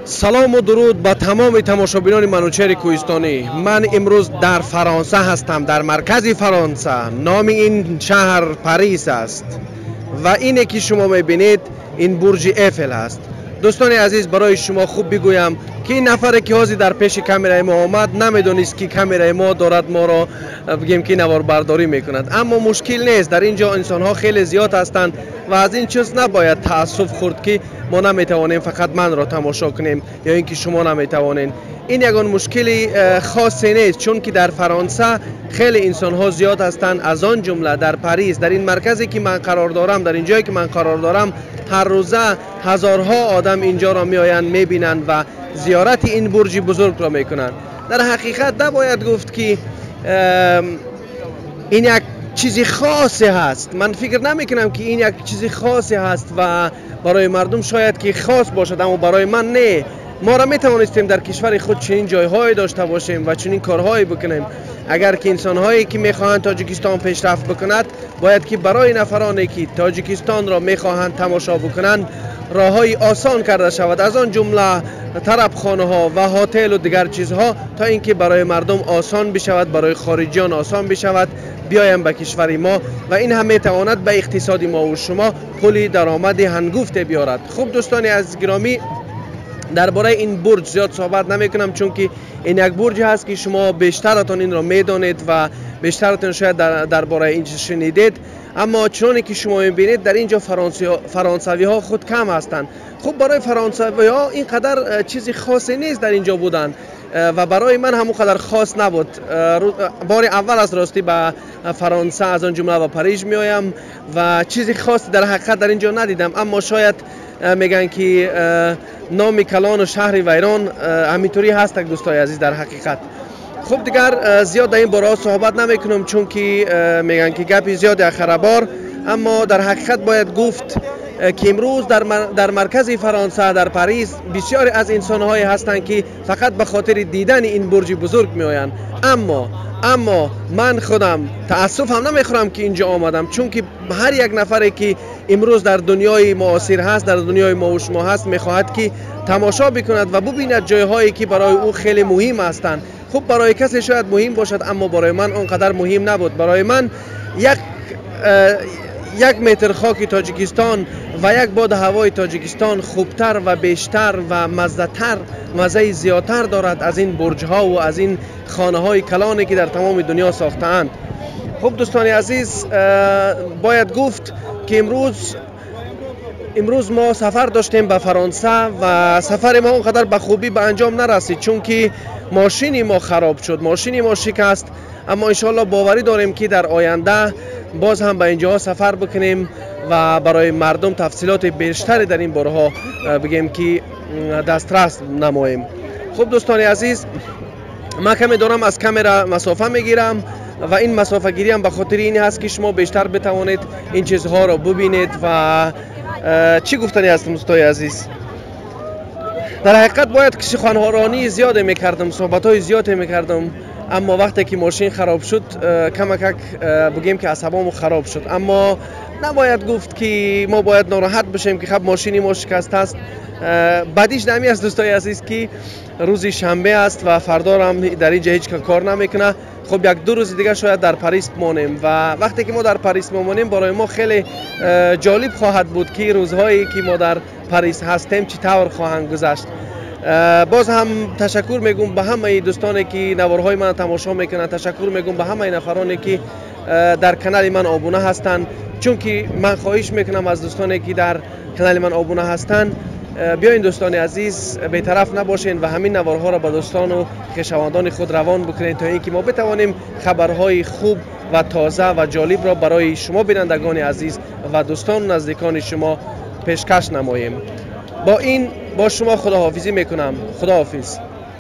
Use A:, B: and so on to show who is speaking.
A: Салому дуруд ба тамоми тамошобинони Манучеҳри Кӯҳистонӣ. Ман имрӯз дар Фаронса ҳастам, дар маркази Фаронса. Номи ин шаҳр Парис аст ва ине ки шумо мебинед, ин бурҷи Эфел аст. Дӯстони азиз, барои шумо хуб бигӯям, ки ин нафаре ки ҳозир дар пеши камераи мо омад, намедонист, ки камераи мо дорад моро, бигем, ки наворбардорӣ мекунад. Аммо мушкил нест, дар ин ҷо инсонҳо хеле зиёд ҳастанд ва аз ин чиз набояд таассуф хӯрд, ки мо наметавонем фақат манро тамошо кунем ё ин ки шумо наметавонед. Ин ягон мушкили хосе нест, чунки дар Фаронса хеле инсонҳо зиёд ҳастанд, аз он ҷумла дар Парис, дар ин марказе ки ман қарор дорам, дар ин ҷое ки ман қарор дорам, ҳар рӯза ҳазорҳо одам инҷоро меоянд, мебинанд ва зиёрати ин бурҷи бузургро мекунанд. Дар ҳақиқат набояд гуфт, ки ин як чизи хосе ҳаст. Ман фикр намекунам, ки ин як чизи хосе ҳаст ва барои мардум шояд ки хос бошад, аммо барои ман не. Моро метавонистем дар кишвари худ чунин ҷойҳое дошта бошем ва чунин корҳое бикунем. Агар ки инсонҳое ки мехоҳанд Тоҷикистон пешрафт бикунад, бояд ки барои нафароне ки Тоҷикистонро мехоҳанд тамошо бикунанд, роҳҳои осон карда шавад, аз он ҷумла тарабхонаҳо ва ҳотелу дигар чизҳо, то ин ки барои мардум осон бишавад, барои хориҷиён осон бишавад биёянд ба кишвари мо ва ин ҳам метавонад ба иқтисоди мову шумо пули даромади ҳангуфте биёрад. Хуб, дӯстони азиз гиромӣ, дар бораи ин бурҷ зиёд суҳбат намекунам, чунки ин як бурҷ ҳаст, ки шумо бештаратон инро медонед ва бештаратон шояд дар бораи ин чиз шунидед. Аммо чуноне ки шумо мебинед, дар ин ҷо фаронсавиҳо худ кам ҳастанд. Хуб, барои фаронсавиҳо ин қадар чизи хосе нест дар ин ҷо будан ва барои ман ҳамон қадар хос набуд. Бори аввал аз ростӣ ба Фаронса, аз он ҷумла ба Париж меоям ва чизи хосе дар ҳақиқат дар ин ҷо надидам. Аммо шояд мегӯянд, ки номи калону шаҳри вайрон, ҳаминтурӣ ҳастак, дӯстои азиз, дар ҳақиқат. Хуб, дигар зиёд дар ин бораҳо суҳбат намекунам, чунки мегӯянд, ки гапи зиёд як харабор. Аммо дар ҳақиқат бояд гуфт, ки имрӯз дар маркази Фаронса, дар Парис, бисёре аз инсонҳое ҳастанд, ки фақат ба хотири дидани ин бурҷи бузург меоянд. Аммо ман худам таассуф ҳам намехӯрам, ки инҷо омадам, чунки ҳар як нафаре ки имрӯз дар дунёи муосир ҳаст, дар дунёи мову шумо ҳаст, мехоҳад ки тамошо бикунад ва бубинад ҷойҳое ки барои ӯ хеле муҳим ҳастанд. Хуб, барои касе шояд муҳим бошад, аммо барои ман он қадар муҳим набуд. Барои ман як метр хоки Тоҷикистон ва як боду ҳавои Тоҷикистон хубтар ва бештар ва маззатар, маззаи зиёдтар дорад аз ин бурҷҳо ва аз ин хонаҳои калоне ки дар тамоми дунё сохтаанд. Хуб, дӯстони азиз, бояд гуфт, ки имрӯз мо сафар доштем ба Фаронса ва сафари мо он қадар ба хубӣ ба анҷом нарасид, чунки мошини мо хароб шуд, мошини мо шикаст. Аммо иншоалло боварӣ дорем, ки дар оянда боз ҳам ба инҷоҳо сафар бикунем ва барои мардум тафсилоти бештаре дар ин бораҳо, бигем, ки дастрас намоем. Хуб, дӯстони азиз, ман каме дорам аз камера масофа мегирам ва ин масофагириам ба хотири ин ҳаст, ки шумо бештар битавонед ин чизҳоро бубинед. Ва чӣ гуфтани ҳастам, дӯстои азиз? Дар ҳақиқат бояд ки суханронии зиёде мекардам, суҳбатҳои зиёде мекардам, аммо вақте ки мошин хароб шуд, камакак, бигем, ки асабому хароб шуд. Аммо набояд гуфт, ки мо бояд нороҳат бишем, ки хаб мошини мо шикастааст. Бадиш нами аст, дӯстои азиз, ки рӯзи шанбе аст ва фардорам дар ин ҷо ҳеҷ кор намекунад. Хуб, як ду рӯзи дигар шояд дар Парис монем ва вақте ки мо дар Парис мемонем, барои мо хеле ҷолиб хоҳад буд, ки рӯзҳое ки мо дар Парис ҳастем, чӣ тавр хоҳанд гузашт. Боз ҳам ташаккур мегӯм ба ҳамаи дӯстоне ки наворҳои ман тамошо мекунанд, ташаккур мегӯм ба ҳамаи нафароне ки дар канали ман обуна ҳастанд, чунки ман хоҳиш мекунам аз дӯстоне ки дар канали ман обуна ҳастанд: биёин, дӯстони азиз, бетараф набошед ва ҳамин наворҳоро ба дӯстону хешавандони худ равон бикунед, то ин ки мо битавонем хабарҳои хуб ва тоза ва ҷолибро барои шумо, бинандагони азиз, ва дӯстону наздикони шумо пешкаш намоем. Бо ин бо шумо худоҳофизӣ мекунам. Худоҳофиз.